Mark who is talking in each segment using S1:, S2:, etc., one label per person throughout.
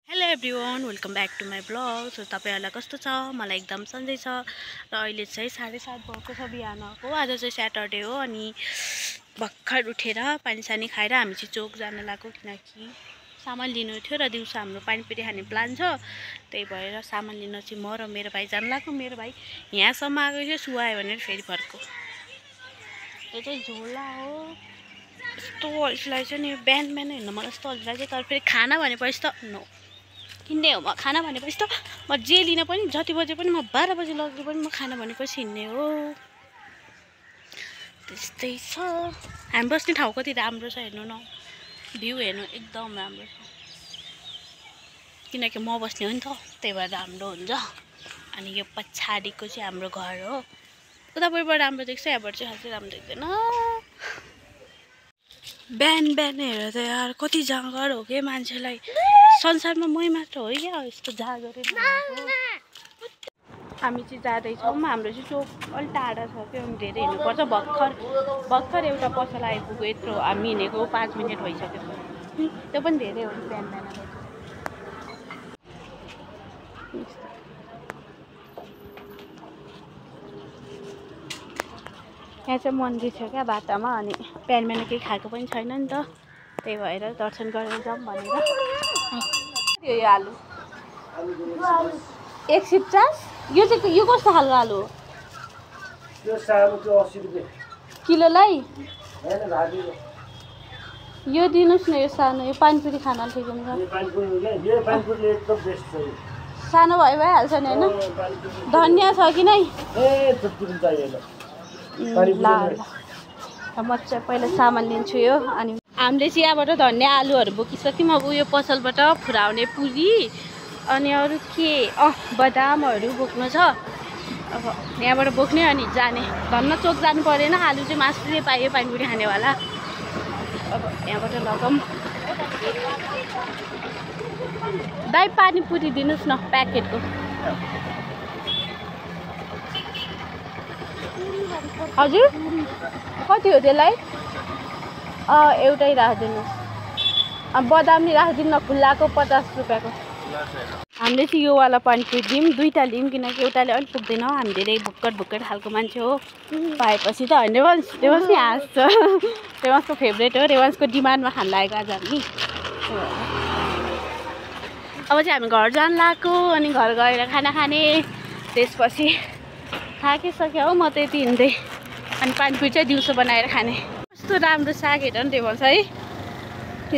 S1: Hello everyone, welcome back to my blog. So तपाईँहरूलाई कस्तो छ? मलाई एकदम सन्चै छ र अहिले चाहिँ 7:30 भएको छ बिहानको। आज चाहिँ स्याटरडे हो अनि भर्खर उठेर पानीसानी खाएर हामी चाहिँ चोक जान लाग्यो किनकि सामान लिनु थियो र दिउँसो हाम्रो पानीपुरी खाने प्लान छ। त्यही भएर सामान लिन चाहिँ म र मेरो भाइ जान लाग्यो। मेरो भाइ यहाँसम्म आएको थियो, सुहायो भनेर फेरि फर्को। यो चाहिँ झोला हो। यस्तो यसलाई चाहिँ नि बिहान हिँड्न मलाई यस्तो अल्छी लाग्छ, तर फेरि खाना भनेपछि त नो किन्ने हो। म खाना भनेपछि त म जे लिन पनि जति बजे पनि म 12 बजे लग्यो पनि म खाना भनेपछि हिँड्ने हो। त्यस्तै छ। हामी बस्ने ठाउँ कति राम्रो छ हेर्नु न, भ्यू हेर्नु एकदम राम्रो छ किनकि म बस्ने हो नि त, त्यही भएर राम्रो हुन्छ। अनि यो पछाडिको चाहिँ हाम्रो घर हो। उतापट्टिबाट राम्रो देख्छ, यहाँबाट चाहिँ खासै राम्रो देख्दैन। बिहान हेरेर त यार कति जाँगर हो कि मान्छेलाई। संसारमा मै मात्र हो क्या यस्तो जाँगरै भनेको। हामी चाहिँ जाँदैछौँ। हाम्रो चाहिँ चोक अलिक टाढा छ क्या, धेरै हिँड्नुपर्छ। भर्खर एउटा पसल आइपुग्यो। यत्रो हामी हिँडेको 5 मिनट भइसक्यो। त्यो पनि धेरै हो बिहान यहाँ चाहिँ मन्दिर छ क्या बाटामा, अनि बिहान केही खाएको पनि छैन नि त, त्यही भएर दर्शन गरेर जाऊँ भनेर। यो आलु 150। यो चाहिँ यो कस्तो खालको आलु हो?
S2: यो सानो त्यो 80 रुपैयाँ
S1: किलोलाई।
S2: हैन भाजी
S1: यो दिनुस् न, यो सानो। यो पानीपुरी खान ठिक हुन्छ।
S2: यो पानीपुरी एकदम बेस्ट छ।
S1: सानो भइहाल्छ नि हैन? धनिया छ कि नै?
S2: ए त्यति चाहिएन।
S1: ल म चाहिँ पहिला सामान लिन्छु यो। अनि हामीले चाहिँ यहाँबाट धनिया आलुहरू बोकिसक्यौँ। अब यो पसलबाट फुराउने पुरी अनि अरू के बदामहरू बोक्नु छ। अब यहाँबाट बोक्ने अनि जाने। धन्न चोक जानु परेन, आलु चाहिँ मासुले पायो पानीपुरी खानेवाला। अब यहाँबाट लगाऊँ। दाइ पानीपुरी दिनुहोस् न प्याकेटको। हजुर कति हो त्यसलाई? एउटै राखिदिनुहोस्। बदाम नि राखिदिनु न, खुल्लाको 50 रुपियाँको। हामीले चाहिँ योवाला पानीपुरी दिउँ, दुईवटा लिउँ किनकि एउटाले अलिक पुग्दैन। हामी धेरै भुक्कट खालको मान्छे हो। पाएपछि त रेवान्स नि हाँस्छ। रेवान्सको फेभरेट हो। रेवान्सको डिमान्डमा खान लागेको आज हामी। अब चाहिँ हामी घर जान लाग्यो अनि घर गएर खाना खाने। त्यसपछि थाकिसक्यो हो म त्यति हिँड्दै। अनि पानीपुरी चाहिँ दिउँसो बनाएर खाने। कस्तो राम्रो साग हेर नि रेवान्स है।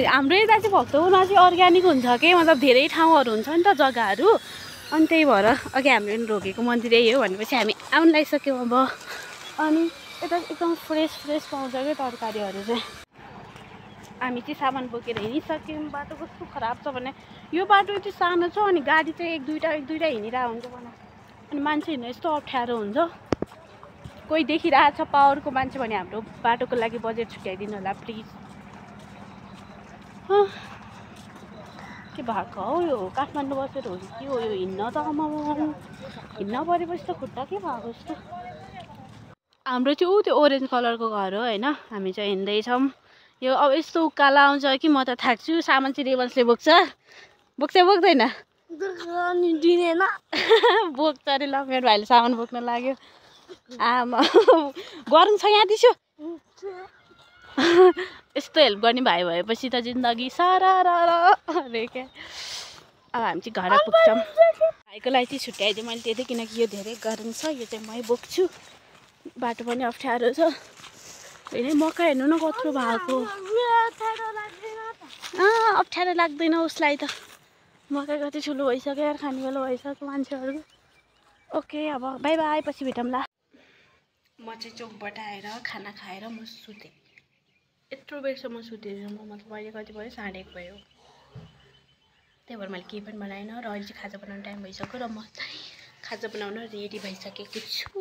S1: हाम्रो यता चाहिँ भक्तपुरमा चाहिँ अर्ग्यानिक हुन्छ कि, मतलब धेरै ठाउँहरू हुन्छ नि त जग्गाहरू, अनि त्यही भएर अघि हामीले पनि रोकेको मन्दिर यही हो भनेपछि हामी आउनु लागिसक्यौँ अब। अनि यता एकदम फ्रेस पाउँछ क्या तरकारीहरू चाहिँ। हामी चाहिँ सामान बोकेर हिँडिसक्यौँ। बाटो कस्तो खराब छ भने यो बाटो चाहिँ सानो छ अनि गाडी चाहिँ एक दुईवटा हिँडिरहेको हुन्छ भने, अनि मान्छे हिँड्नु यस्तो अप्ठ्यारो हुन्छ। कोही देखिरहेको छ पावरको मान्छे भने हाम्रो बाटोको लागि बजेट छुट्याइदिनु होला प्लिज। के भएको हौ यो? काठमाडौँ बसेर हो कि हो यो? हिँड्न त हिँड्न परेपछि त खुट्टा के भएको जस्तो। हाम्रो चाहिँ त्यो ओरेन्ज कलरको घर हो होइन। हामी चाहिँ हिँड्दैछौँ। यो अब यस्तो उकालो आउँछ कि म त थाक्छु। सामान चाहिँ रेवान्सले बोक्दैन? दिँदैन। बोक्छ अरे। ल मेरो भाइले सामान बोक्न लाग्यो। आमा गरौँ छ यहाँ दिसो। यस्तो हेल्प गर्ने भाइ भएपछि त जिन्दगी सारा अरे क्या। अब हामी चाहिँ घर पुग्छौँ। भाइको लागि चाहिँ छुट्याइदिएँ मैले त्यही किनकि यो धेरै गरम छ। यो चाहिँ मै बोक्छु। बाटो पनि अप्ठ्यारो छ। होइन मकै हेर्नु न कत्रो भएको। अप्ठ्यारो लाग्दैन उसलाई त। मकै कति ठुलो भइसक्यो यार, खाने बेला भइसक्यो मान्छेहरू। ओके अब बाई बाई, पछि भेटौँला। म चाहिँ चोकबाट आएर खाना खाएर म सुतेँ। यत्रो बेरसम्म सुतेँ म, मतलब अहिले कति भयो? 1:30 भयो। त्यही भएर मैले केही पनि बनाएन र अहिले चाहिँ खाजा बनाउने टाइम भइसक्यो र म चाहिँ खाजा बनाउन रेडी भइसकेको छु।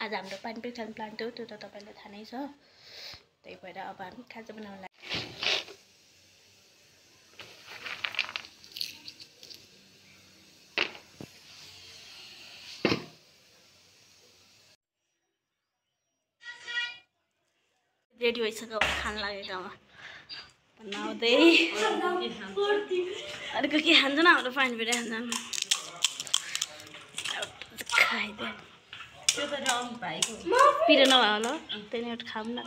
S1: आज हाम्रो पानीपुरी खाने प्लान थियो, त्यो त तपाईँलाई थाहा नै छ। त्यही भएर अब हामी खाजा बनाउन रेडी भइसक्यो। खान लागेको अब बनाउँदै अर्को के खान्छ न हाम्रो पानी पिरो खान्छ खाइदियो पिरो नभए होला त्यही एउटा खाऊँ न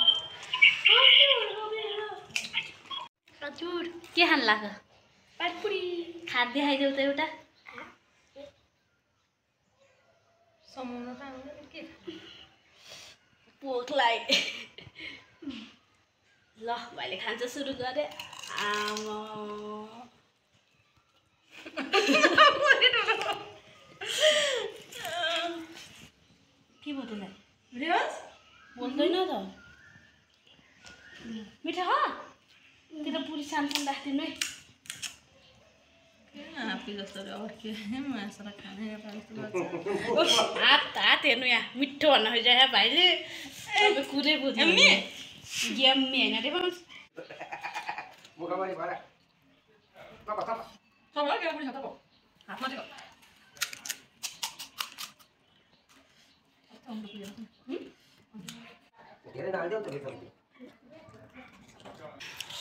S1: के खानु लाग्यो खाँदै खाइदेऊ त एउटा पोखलाई ल भाइले खान्छ सुरु गरे आमा के भयो त्यसलाई बोल्दैन त मिठो खा त्यो त पुरी सानसानो राखिदिनु है हात हेर्नु यहाँ मिठो भन्न खोजिरहेको भाइले कुरै बुझ्नु यम्मी होइन रे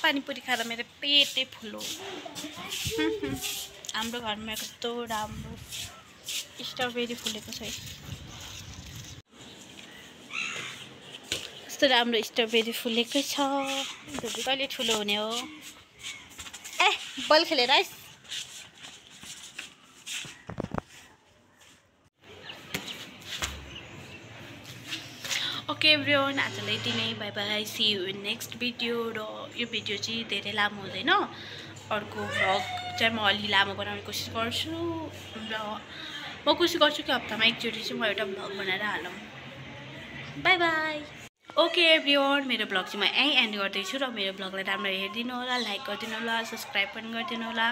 S1: पानीपुरी खाएर मेरो पेटै फुलो हाम्रो घरमा कस्तो राम्रो स्ट्रबेरी फुलेको छ कस्तो राम्रो स्ट्रबेरी फुलेको छ कहिले ठुलो हुने हो ए बल खेलेर आइस ओके एभ्रिवान आजलाई यति नै bye bye see you in next video र यो भिडियो चाहिँ धेरै लामो हुँदैन अर्को भ्लग चाहिँ म अलि लामो बनाउने कोसिस गर्छु र म कोसिस गर्छु कि हप्तामा एकचोटि चाहिँ म एउटा भ्लग बनाएर हालौँ बाई बाई ओके एभ्रिवान मेरो भ्लग चाहिँ म यहीँ एन्ड गर्दैछु र मेरो भ्लगलाई राम्रो हेरिदिनु होला लाइक गरिदिनु होला सब्सक्राइब पनि गरिदिनु होला